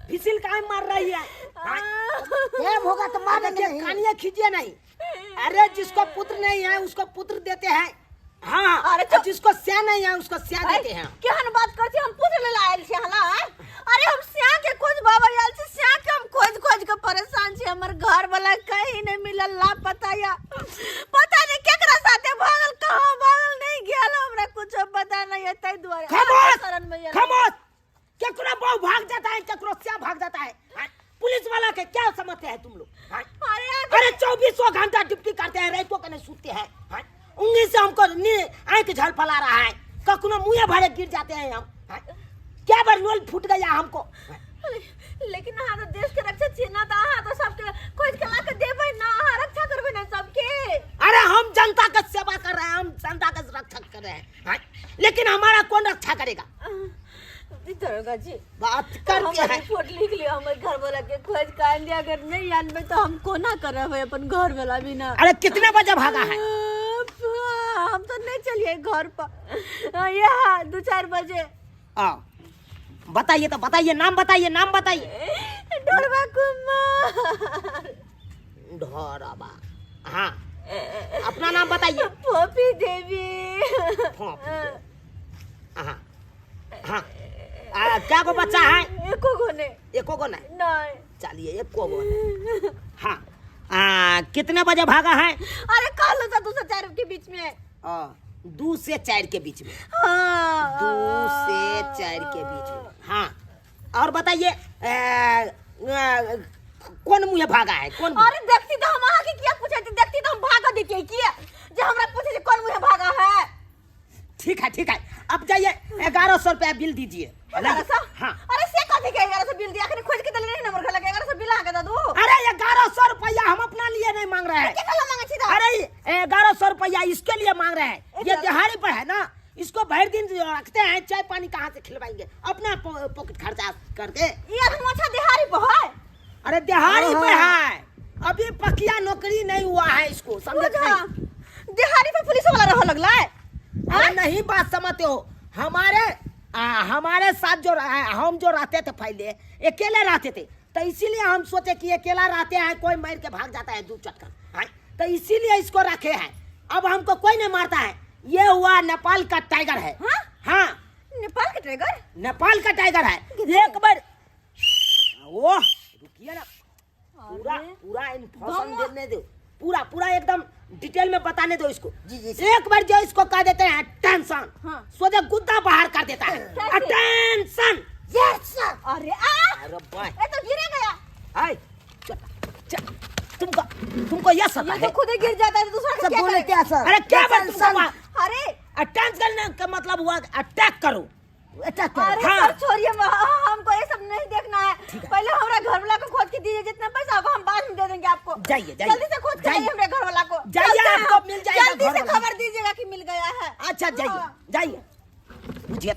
फिसिल काहे मार रही है? प्रेम होगा तो मार देंगे देखिए नहीं। कानिया खींचिए नहीं। अरे जिसको पुत्र नहीं है उसको पुत्र देते हैं। हाँ, अरे और जिसको स्या नहीं है उसको स्या देते हैं। केहन बात करै छी? हम पुत्र लेल आयल छी हला? अरे हम श्या के खोज बाबा आयल छी, श्या के हम खोज खोज के परेशान छी। हमर घर वाला कहीं नहीं मिलल, लापता या पता नहीं केकरा साथे भागल, कहाँ भागल, नहीं गेल, हमरा कुछ पता नहीं है, ताहि दुआरे खामोश शरण में आयल। खामोश। केकरो बहू भाग जाता है, केकरो स्या भाग जाता है। हाँ? पुलिस वाला के क्या समझते हैं तुम लोग? हाँ? अरे अरे 24 घंटा ड्यूटी करते हैं, रातों के नहीं सोते हैं। हाँ? उंगली से हमको आंख झल फला रहा है, कखनो मुँह भरे गिर जाते हैं हम। हाँ? क्या बार लोल फूट गया हमको। हाँ? लेकिन अहाँ तऽ देश के रक्षा छियै ना, तऽ अहाँ तऽ सबके खोज के ला के देबै ना, अहाँ रक्षा करबै ना सबके। अरे हम जनता का सेवा कर रहे हैं, हम जनता का रक्षा कर रहे हैं। हाँ? लेकिन हमारा कौन रक्षा करेगा? दरोगा जी, बात करते हमर हैं। रिपोर्ट लिख लियो, हमर घर वाला के खोज के आनि दिया। अगर नहीं आनबै तऽ हम कोना करबै अपन घर वाला बिना? अरे कितने बजे भागा है? हम तो नहीं चलिए घर पर यहाँ 2-4 बजे। आ, बताइए तो बताइए, नाम बताइए, नाम बताइए। ढोरबा कुमार। ढोरबा, हाँ, अपना नाम बताइए। फोफी देवी। फोफी देवी। हाँ हाँ। क्या गो बच्चा है? एको गो ने। एको गो ने? नहीं। चलिए एको गो ने। हाँ। कितने बजे भागा है? अरे कल तो 2 से 4 के बीच में। 2 से 4 के बीच में। हाँ। 2 से 4 के बीच में। हाँ, और बताइए कौन मुँह भागा है? कौन? अरे देखती तो हम अहाँ के किया पूछे, देखती तो हम भागा देती किया जे हमरा पूछे जे कौन मुँह भागा है। ठीक है ठीक है, अब जाइए 1100 रुपया बिल दीजिए। 1100? हाँ। अरे से कथी के 1100 बिल दिया? अखनी खोज के देले नहीं नंबर लगे 1100 बिल अहाँ के दे दू। अरे 1100 रुपया हम अपना लिए नहीं मांग रहे हैं। के कला मांगे छी? अरे 1100 रुपया इसके लिए मांग रहे हैं, ये दिहाड़ी पर है ना, इसको भर दिन रखते हैं, चाय पानी कहाँ से खिलवाएंगे, अपना पॉकेट खर्चा करके। ये अच्छा दिहाड़ी पर है। अरे दिहाड़ी पे है, अभी पकिया नौकरी नहीं हुआ है इसको, समझे नहीं? दिहाड़ी पे पुलिस वाला रह लगला है। अरे नहीं बात समझते हो, हमारे हमारे साथ जो हम जो रहते थे पहले अकेले रहते थे, तो इसीलिए हम सोचे कि अकेला रहते हैं कोई मार के भाग जाता है दू चक्कर, तो इसीलिए इसको रखे हैं। अब हमको कोई नहीं मारता है। ये हुआ नेपाल का टाइगर है। हाँ? हाँ, नेपाल का टाइगर? नेपाल का टाइगर है। एक बार वो रुकिए ना, पूरा पूरा इन्फॉर्मेशन देने दो, पूरा पूरा एकदम डिटेल में बताने दो इसको। जी जी। एक बार जो इसको कह देते हैं टेंशन, हाँ। सोचे गुद्दा बाहर कर देता है। टेंशन। Yes sir. अरे आ, अरे भाई ये तो गिरे गया। हाय चल चल, तुमको तुमको यस सर ये तो खुद ही गिर जाता है, दूसरा सब क्या बोले करेगा? क्या सर? अरे क्या बात तुमको? अरे टेंशन का मतलब हुआ अटैक करो, अटैक करो। अरे हाँ। सर छोड़िए, हमको ये सब नहीं देखना है। पहले हमारा घर वाला को खोज के दीजिए, जितना पैसा होगा हम बाद में दे देंगे आपको। जाइए जाइए, जल्दी से खोज के लाइए हमारे घर वाला को। जाइए, आपको मिल जाएगा। जल्दी से खबर दीजिएगा कि मिल गया है। अच्छा जाइए जाइए। बुझिए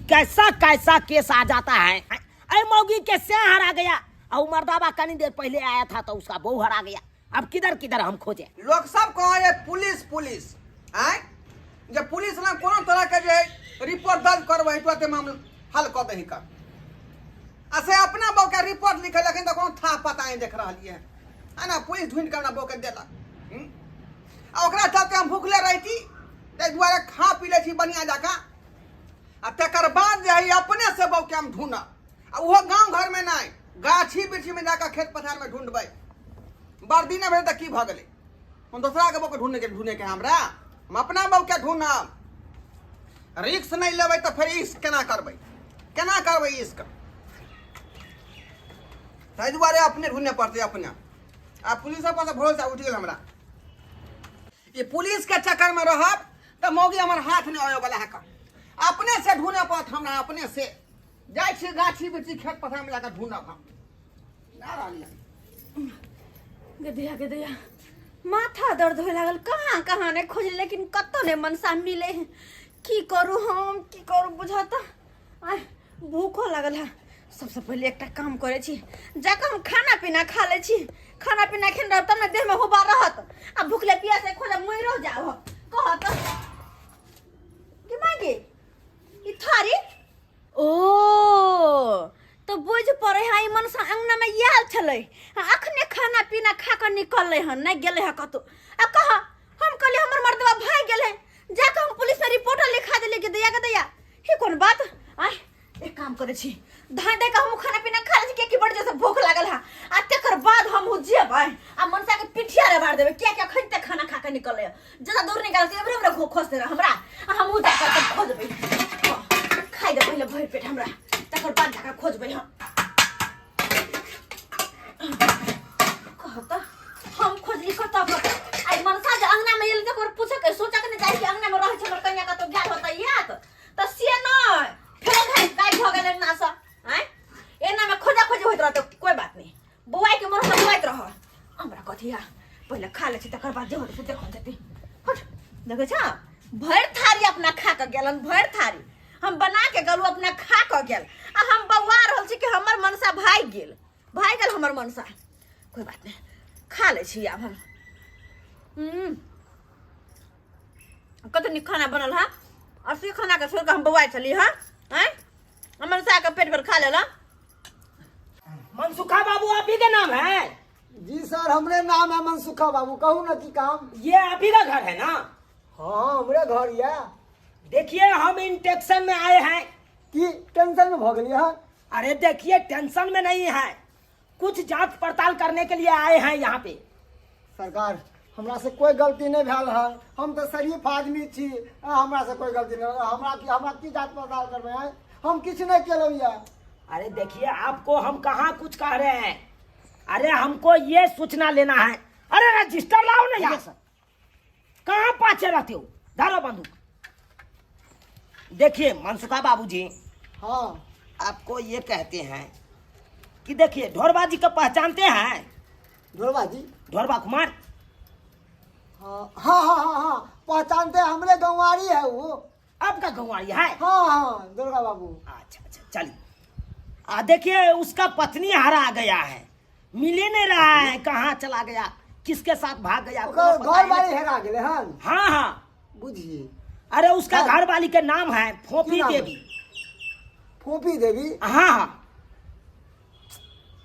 कैसा कैसा केस आ जाता है। अरे मौगी के से हरा गया, और मर्दाबा कनी देर पहले आया था तो उसका बहू हरा गया। अब किधर किधर हम खोजे। लोग सब कहे पुलिस पुलिस, आय जब पुलिस ना कोनो तरह के जे रिपोर्ट दर्ज करबै तुरंत मामला हल कऽ दही का। आ से अपना बहू के रिपोर्ट लिखे लेकिन तो कोनो था पता नहीं देख रहलियै है ना। पुलिस ढूंढ के अपना बहू के देलक। आ ओकरा चलते हम भूखले रहती, ताहि दुआरे खा पी लै छी बढ़िया जकाँ। आ तकर बाद जे है अपने से बहू के हम ढूंढब, आ ओहो गाँव घर में नहीं, गाछी वृक्षी में जाकर खेत पथार में ढूंढबै। बर्दी नहि भेल तऽ की भऽ गेलै, हम दोसरा के बहू के ढूंढे के ढूंढे के हमरा, हम अपना बहू के ढूंढब। रिक्स नहीं लेबै तऽ फेर इश्क केना करबै, केना करबै इश्क? ताहि दुआरे अपने ढूंढे पड़तै अपने। आ पुलिस पर भरोसा उठि गेल हमरा। ई पुलिस के चक्कर में रहब तऽ मौगी हमर हाथ नहि आबै वाला है। अपने से ढूंढे पड़त हमरा, अपने से जाइ छी गाछी वृक्षी खेत पथार में जाकर ढूंढब हम। ना रहलियै। गधिया गधिया माथा दर्द होए लागल, कहाँ कहाँ नहीं खोजले लेकिन कतौ नहीं मनसा मिले। की करू हम, की करू बुझत। आय भूखो लागल है। सबसे पहले एकटा काम करे छी, जाकर हम खाना पीना खा ले छी। खाना पीना खेने रहब तब ने देह में हुबा रहत, आ भूखले प्यासे खोजब मरि जाओ। कहत कि मांगे ई थारी ओ तो बुझ पड़े है ई मनसा अंगना में आयल छलै, अखने खाना पीना खा कऽ निकललै हन, नहि गेलै हँ कतौ। आ कह हम कहलियै हमर मर्दबा भागि गेलै, जाकऽ हम पुलिस में रिपोर्ट लिखा देलियै कि दैया के दैया। ही कोन बात? आय एक काम करै छी, धाँइ दऽ कऽ हमहूँ खाना पीना खा लै छी, कियाकि बड़ जोरसँ भूख लागल है। आ तकर बाद हमहूँ जेबै आ मनसा के पिठिया रबाड़ देबै, कियाकि अखन तक खाना खा कऽ निकललै। ज्यादा दूर निकाल के एमहरे उमहरे खोजते रह हमरा, आ हमहूँ जाकऽ तब खोजबै। खाइ दे पहिले भरि पेट हमरा, तकर बाद जाकऽ खोजबै हम। कहत हम खोजली कतऽ कतऽ। आइ मनसा जे अंगना में एलै तऽ ओकर पूछऽ के सोचऽ के नहि चाही कि अंगना में रहै छै हमर कनिया कतौ गेल होतै याद, तऽ से नहि फेर घाइ गायब भऽ गेलै अंगना सँ। आँय एना में खोजा खोजी होइत रहतै, कोइ बात नहि, बौआइ के मन होतै बौआइत रह। हमरा कथी है, पहिले खा लै छी तकर बाद जे होतै से देखल जेतै। हट देखै छ भरि थारी अपना खा कऽ गेलन, भरि थारी हम बना के गेलहुँ अपना खा कऽ गेल। आ हम बौआ रहल छी कि हमर मनसा भागि गेल, भागि गेल हमर मनसा। कोई बात नहीं, खा लै छी आब हम। कते नीक खाना बनल है और से खाना के छोड़ के हम बौआइ छली हँ आँय हमर साहके पेट भर खा लेला। मनसुखा बाबू आप ही के नाम है? जी सर, हमरे नाम है मनसुखा बाबू। कहू ना की काम? ये आप ही का घर है ना? हाँ, हमरे घर या। देखिए हम इंटेक्शन में आए हैं। की टेंशन में भ गेलियै हन? अरे देखिए टेंशन में नहीं है, कुछ जांच पड़ताल करने के लिए आए हैं यहाँ पे। सरकार हमरा से कोई गलती नहीं भेल है, हम तो शरीफ आदमी छी, हमरा से कोई गलती नहीं। हमरा की जांच पड़ताल करबै हैं? हम किछु नहीं केलहुँ या। अरे देखिए आपको हम कहाँ कुछ कह रहे हैं, अरे हमको ये सूचना लेना है। अरे रजिस्टर लाओ ना यार, कहाँ पाछे रहते हो? धरो बंदूक। देखिए मनसुखा बाबूजी, हाँ आपको ये कहते हैं कि देखिए ढोरबा जी को पहचानते हैं? ढोरबा जी? ढोरबा कुमार। हाँ हाँ हाँ हाँ हाँ पहचानते हैं, हमरे गंवारी है वो। आपका गंवारी है? हाँ हाँ दुर्गा बाबू। अच्छा अच्छा चलिए। देखिए उसका पत्नी हरा गया है, मिले नहीं रहा है, कहाँ चला गया, किसके साथ भाग गया, ओकर कोनो पता घर ही वाली नहीं। हेरा गेलै हन? हाँ हाँ बुझिए। अरे उसका हाँ। घर वाली के नाम है फोफी की नाम है? देवी। फोफी देवी? हाँ हाँ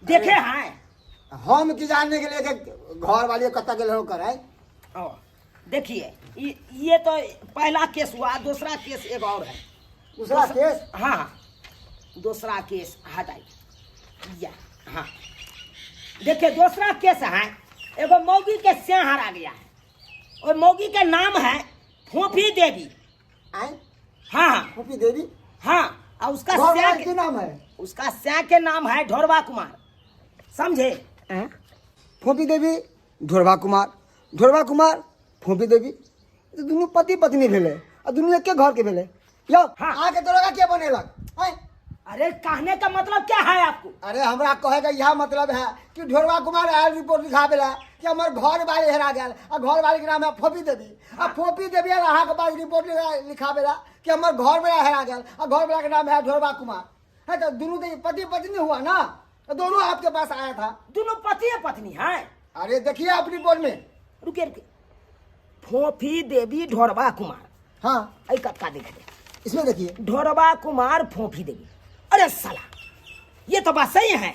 देखे हैं। हम की जानने के लिए कि घर वाली कतऽ गेल हो कराय? ओ, देखिए ये तो पहला केस हुआ, दूसरा केस एक और है। दूसरा केस? हाँ हाँ दूसरा केस हटाइए। या हाँ देखिए दूसरा केस है, एगो मौगी के सिया हरा गया है और मौगी के नाम है फोफी देवी। आए? हाँ हाँ फोफी देवी? हाँ, और उसका घर सिया वाले के की नाम है? उसका सिया के नाम है ढोरबा कुमार, समझे? फोफी देवी ढोरबा कुमार, ढोरबा कुमार फोफी देवी, तो दुनू पति पत्नी भेलै आ दुनू एके घर के भेलै। यौ हाँ। अहाँके दरोगा के बनेलक? आँय? अरे कहने का मतलब क्या है आपको? अरे हमरा कहे का यह मतलब है कि ढोरबा कुमार आयल रिपोर्ट लिखाबे ला कि हमर घर वाली हेरा गेल आ घर वाली के नाम है फोफी देवी, आ फोफी देवी आयल अहाँके पास रिपोर्ट लिखाबे ला कि हमर घर वाला हेरा गेल आ घर वाला के नाम है ढोरबा कुमार है, तो दोनों तो पति पत्नी हुआ ना, तो दोनों आपके पास आया था। दोनों पति पत्नी है। अरे देखिए आप रिपोर्ट में। रुकिए रुकिए, फोफी देवी ढोरबा कुमार। हाँ ऐ कटका देख दे, इसमें देखिए ढोरबा कुमार फोफी देवी। अरे साला ये तो बात सही है।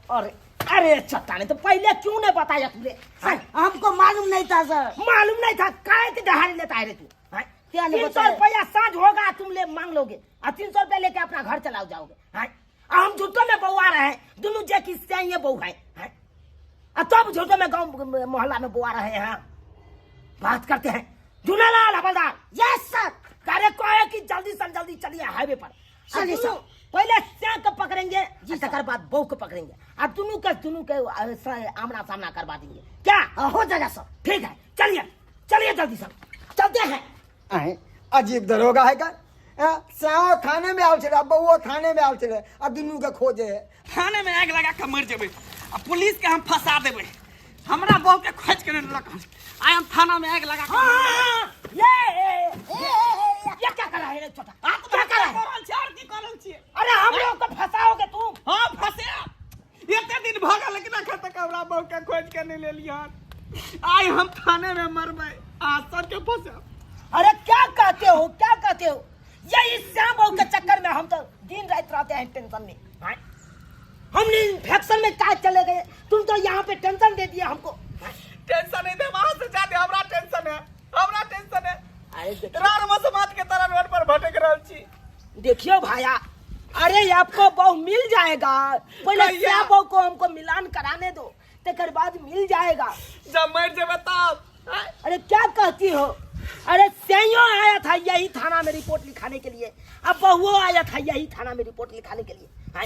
और अरे चट्टाने तो पहले क्यों नहीं बताया तुमने? सर हमको मालूम नहीं था सर। मालूम नहीं था? काहे के दहाड़ी लेता है रे तू? हाँ? क्या नहीं 300 बताया? रुपया साँझ होगा तुम ले मांग लोगे और 300 रुपया लेके अपना घर चलाओ जाओगे। हाँ? आ हम झूठो में बउआ रहे हैं, दोनों जे की ये बहू है। हाँ? आ तब झूठो में गांव मोहल्ला में बउआ रहे हैं। बात करते हैं झूलालाल हवलदार। Yes sir. अरे कहे कि जल्दी से जल्दी चलिए हाईवे पर। चलिए आ दोनों सर। पहले स्या के पकड़ेंगे जी, तकर बाद बहू के पकड़ेंगे और दोनों के आमना सामना करवा देंगे। क्या हो जाएगा सर? ठीक है चलिए चलिए जल्दी सर चलते हैं। आए, अजीब दरोगा है का? श्याओ थाने में आयल छलै, बउओ थाने में आयल छलै आ दुनू के खोजे है। थाने में आगि लगा के मरि जेबै आ पुलिस के हम फंसा देबै। हमरा बहू के खोज के नहीं लेलक हन। आइ हम थाना में आगि लगा के हाँ, हाँ, हाँ, ये, ये क्या कर रहा है रे छोटा? क्या कर रहा है? कर रहल छी, और की कर रहल छियै? अरे हम लोग को फंसाओगे तुम? हाँ फंसे। एते दिन भऽ गेल लेकिन अखन तक हमरा बहू के खोज के नहीं लेलियै हन। आइ हम थाने में मरबै आ सबके फंसाब। अरे क्या कहते हो, क्या कहते हो? ये इस श्याम बहू के चक्कर में हम तो दिन रात रहते हैं टेंशन में। हाँ? हमने इन्फेक्शन में क्या चले गए, तुम तो यहाँ पे टेंशन दे दिया हमको। हाँ? टेंशन नहीं दे, वहां से जाते हमरा टेंशन है, हमरा टेंशन है। अरे देखियो। रार मसमात के तरह रोड पर भटक रहल छी। देखियो भाया, अरे आपको बहू मिल जाएगा, पहले भैया। श्याम बहू को हमको मिलान कराने दो, तकर बाद मिल जाएगा। जब मर जेबे तब। अरे क्या कहती हो? अरे सैयो आया था यही थाना में रिपोर्ट लिखाने के लिए, अब बहुओ आया था यही थाना में रिपोर्ट लिखाने के लिए। हाँ?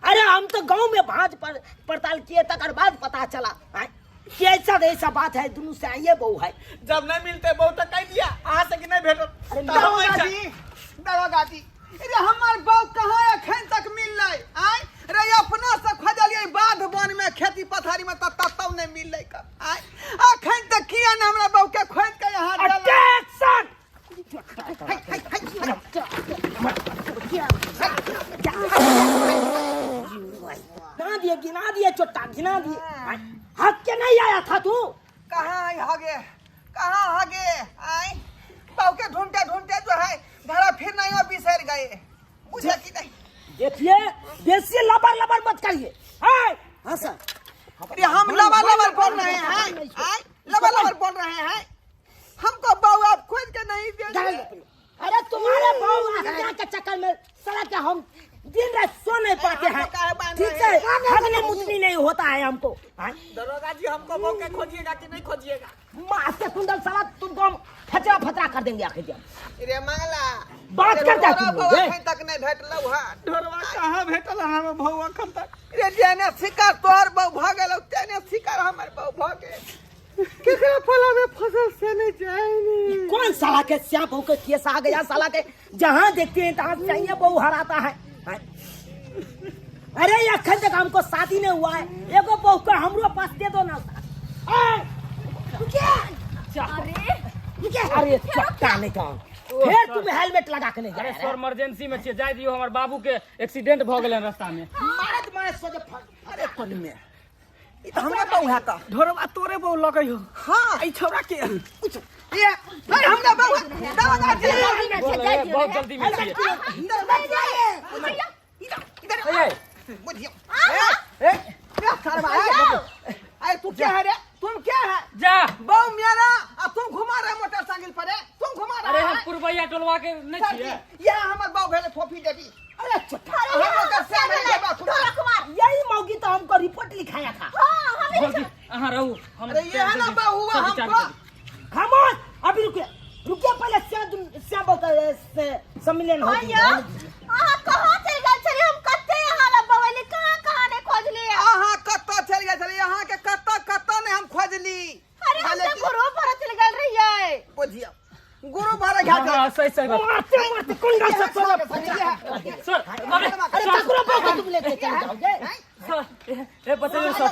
अरे हम तो गांव में भांज पर पड़ताल किए तकर बाद पता चला, हाँ? कि ऐसा ऐसा बात है, दोनों से आइए बहू है। जब नहीं मिलते बहू तो कह दिया अहाँ से कि नहीं भेटत। अरे तऽ हम दरोगा एहिठाम- जी, दरोगा जी, अरे हमर बहू कहाँ एखन तक मिललै? आँय रे अपना से खोजलियै बाध वन में खेती पथारी में तऽ ततौ नहि मिललै क। आँय एखन तक किया ने हमरा बहू के खोजि के यहाँ देलक? अटेंशन! है, है, है, है। गिना दिए, गिना दिए चोट्टा, गिना दिए। हक के नहीं आया था तू? कहाँ आई हगे, कहाँ हगे? आँय बहू के ढूंढते ढूंढते जो है घरा फिर नहीं और बिसर गए, बुझे कि नहीं? देखिए बेसी लबर लबर मत करिए। हाँ सर। अरे हम लबर लबर बोल रहे हैं, आय, लबर लबर बोल रहे हैं, हमको बहू आप खोज के नहीं दे रहे। अरे तुम्हारे बहू आने के चक्कर में साला के हम दिन रात सो नहीं पाते हैं, हमको काहे बांध ठीक रहे से हैं? हगने मुतनी नहीं होता है हमको। हाँ? दरोगा जी हमको बहू के खोजिएगा कि नहीं खोजिएगा? माँ से सुंदर साला तुमको हम फचरा फचरा कर देंगे आखिर जब। रे मंगला बात रे कर जा तोरा तुम बहू लोग, ए? अखन तक नहीं भेटलौ हन। ढोरवा कहाँ भेटल हमार बहू अखन तक? रे जेने शिकार तोहर बहू भऽ गेलौ तेने शिकार हमर बहू भऽ गेल। केकरा फला में फसल से नहीं जाए नी। कौन साला के श्याम बहू के केस आ गया साला के, जहाँ देखते हैं तहाँ चाहिए बहू हराता है। अरे अखन तक हमको शादी नहीं हुआ है, एगो बहू के हमरो पास दे दो ना। ए! अरे अरे चट्टा नहीं कहा फिर तुम हेलमेट लगा के नहीं अरे जा सर इमरजेंसी में छियै, जाय दियौ, हमर बाबू के एक्सीडेंट भऽ गेलै रास्ता में। मारत मारे सोझे फट। अरे कोन में ई त हमरा बहू है का। ढोरवा तोरे बहू लगै हो। हाँ। ई छौड़ा के कुछ ये अरे हमरा बहू है। दरोगा जी। बोल, बहुत जल्दी में छियै। इधर इधर ए, बुझियो। ए ए सारवा, ए अरे तू क्या है रे, तुम क्या है? जा बहू मेरा आ तुम घुमा रहे मोटरसाइकिल पर, ए? तुम घुमा अरे रहे हम हैं। पुरबैया टोलवा के नहीं सर छियै। जी, यह हमर बहू भेलै फोफी देवी। अरे चट्टा हम ओकर से मिल जेबा ढोला कुमार। यही मौगी तो हमको रिपोर्ट लिखाया था। हाँ हम जल्दी अहाँ रहू, हम अरे ये है ना बहू हुआ सर, हमको। खामोश अभी रुकिए रुकिए, पहले श्याम बहू का से सम्मेलन हो। भैया अहाँ कहाँ चलि गेल छलियै? हम कते अहाँ लग बवैली, कहाँ कहाँ नहि खोजलियै। अहाँ कतऽ चलि गेल छलियै? अहाँके कतऽ कतऽ नहि हम खोजली। अरे हम तऽ गुरु पर चलि गेल रहियै। बुझियौ गुरु भरे घाट। हाँ, सही सही बात। मारते मारते कुंडल से तोरा फटा। सर अरे अरे चकरो बहू को तुम लेके चले जाओगे? सर ए बचैयौ सर।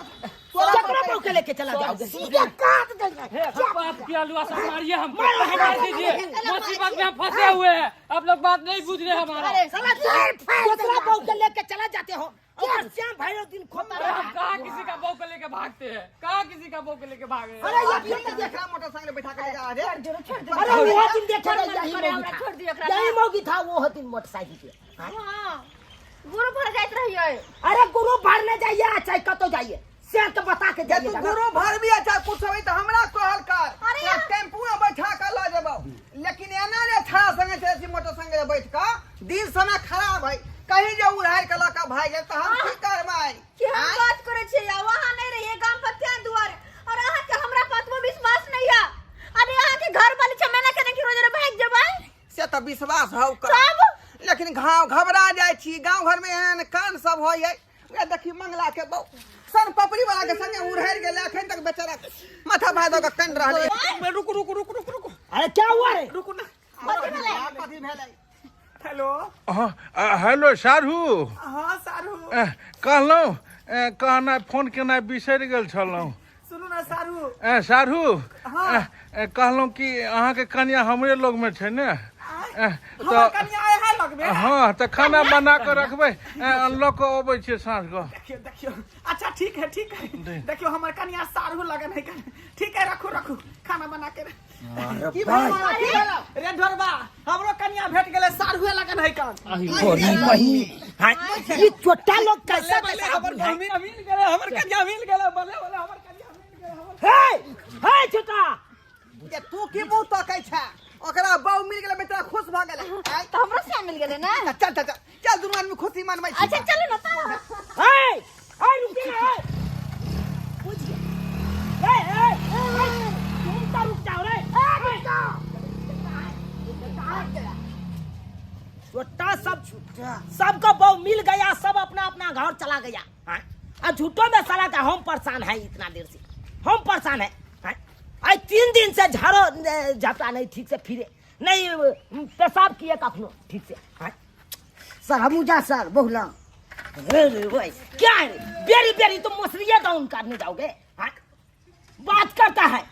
चकरो बहू के लेके चला जाओगे? सीधे काट देंगे। हे बाप की आलू सब मारिए हमको, मार दीजिए, मुसीबत में हम फंसे हुए हैं, आप लोग बात नहीं बुझ रहे हमारा। साला दूसरा बहू के लेके चला जाते हो और श्याम भाई दिन खोता अरे रहा। हम कहाँ किसी का बहू को लेके भागते हैं, कहाँ किसी का बहू को लेके भागे हैं? अरे ये फिर देख रहा मोटरसाइकिल बैठा के जा रे। अरे वो दिन देखा रहा, यही अरे मौगी हमरा था, छोड़ दियो एकरा। यही मौगी था वो दिन मोटरसाइकिल पे। हाँ गुरु पर जाइत रहियै। अरे गुरु भरने जाइए चाहे कतो जाइए, से तो बता के जे जाइए। तू गुरु भर भी अच्छा कुछ होई त हमरा कहल कर, अरे तोरा टेम्पू में बैठा के ल जेबौ, लेकिन एना ने छड़ा संगे चलै छी मोटरसाइकिल बैठ के, दिन समय खराब है, कहीं जे उड़ाइ के ल के भाग गेल त हम की करबै? कि हम आँय? बात करै छियै, वहाँ नहि रहियै गाम पर तें दुआरे, और अहाँ के हमरा पर अतबो विश्वास नहीं है। अरे अहाँ के घर वाले चमेना केना कि रोज रोज भागि जेबै? से त विश्वास हौ कर, तब लेकिन घाव घबरा जाइ छी, गाँव घर में एहन कान सब होइ है। उएह देखी मंगला के बहू सन पपड़ी वाला के संगे उड़हरि गेलै, अखन तक बेचारा माथा भाई दऽ के कानि रहलै। रुकू रुकू रुकू रुकू रुकू अरे क्या हुआ रे? रुकू ना। कथी भेलै? हेलो। हाँ, हेलो साढ़ू। हाँ सारू। कहलहुँ कहना फोन केनाइ बिसरि गेल छलहुँ। सुनू ना सारू। साढ़ू। हाँ। कहलहुँ कि अहाँके कनिया हमरे लगमे छै ने? हमर कनिया आए है लगमे। हाँ तऽ खाना बना कऽ रखबै, लऽ कऽ अबै छियै साँझ कऽ। देखियौ देखियौ, अच्छा ठीक है ठीक है, देखियौ हमर कनिया सारू लगन है, ठीक है रखू रखू खाना बना के। की भेलै? की भेलै? रे ढोरबा हमरो कनिया भेट गेलै सारूए लगन है कान। हाँ, ये छोटा लोग कैसा बल्ले कैसा हमर आदमी है? बहू मिल गेलै, हमर कनिया मिल गेलै, बल्ले बल्ले हमर कनिया मिल गेलै हमर। हे हे छोटा जे तू की मुँह तकै छै? ओकरा बहू मिल गेलै बेचारा खुश भऽ गेलै। आँय? तऽ हमरो से मिल गेलै ने। चल चल चल चल दुनू आदमी खुशी मनबै छी। अच्छा चलू ने तऽ। हे हे रुकिए ना, हे बुझिए, हे हे हे, तुम तो रुक जाओ रे। ए, रुक जाओ। छोटा सब सबको बहू मिल गया, सब अपना अपना घर चला गया। हाँ? आ झूठो में साला का हम परेशान है, इतना देर से हम परेशान है। हाँ? आज 3 दिन से झाड़ो झपटा नहीं ठीक से फिरे नहीं, पेशाब किए कखनो ठीक से। हाँ? सर हमू जा सर बहुला। अरे भाई, क्या है रे? बेरी बेरी तुम मछलियां डाउन करने जाओगे? हाँ? बात करता है।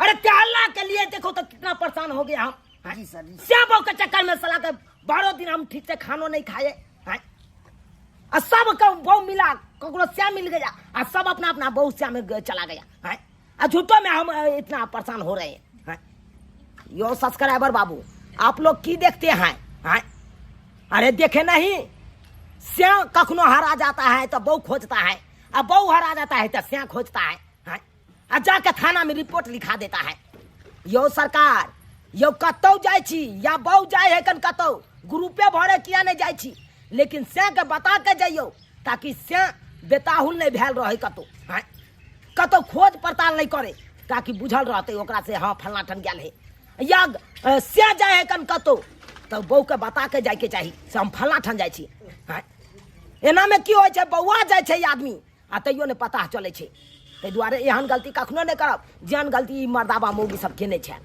अरे टहलना के लिए देखो तो कितना परेशान हो गया हम। हाँ? जी सर, जी। श्याम के चक्कर में साला के 12 दिन हम ठीक से खानो नहीं खाए। हाँ? आ सब का बहू मिला, ककरो श्याम मिल गया, आ सब अपना अपना बहू श्याम में चला गया। हाँ? आ झूठो में हम इतना परेशान हो रहे हैं। हाँ? यो सब्सक्राइबर बाबू आप लोग की देखते हैं हैं? अरे देखे नहीं स्या कखनो हरा जाता है तो बहू खोजता है आ बहू हरा जाता है तो स्या खोजता है हैं? आ जाके थाना में रिपोर्ट लिखा देता है। यो सरकार यो कतौ जाइ छी या बहू जाइ है कन कतौ ग्रुपे भरे किया नहीं जाइ छी, लेकिन स्या के बता के जइयो ताकि स्या बेताहुल नहीं भेल रहे कतौ, हैं? कतौ खोज पड़ताल नहीं करे ताकि बुझल रहते ओकरा से हाँ फलना ठन गेल है, या स्या जाइ है कन कतौ तो बहू के बता के जाय के चाही से हम फलना ठन जाइ छी, हैं? एना में की होइ छै बौआ जाइ छै आदमी आ तैयो नहि पता चलै छै। ताहि दुआरे एहन गलती कखनो नहि करब जेहन गलती ई मर्दाबा मौगी सब केने छै।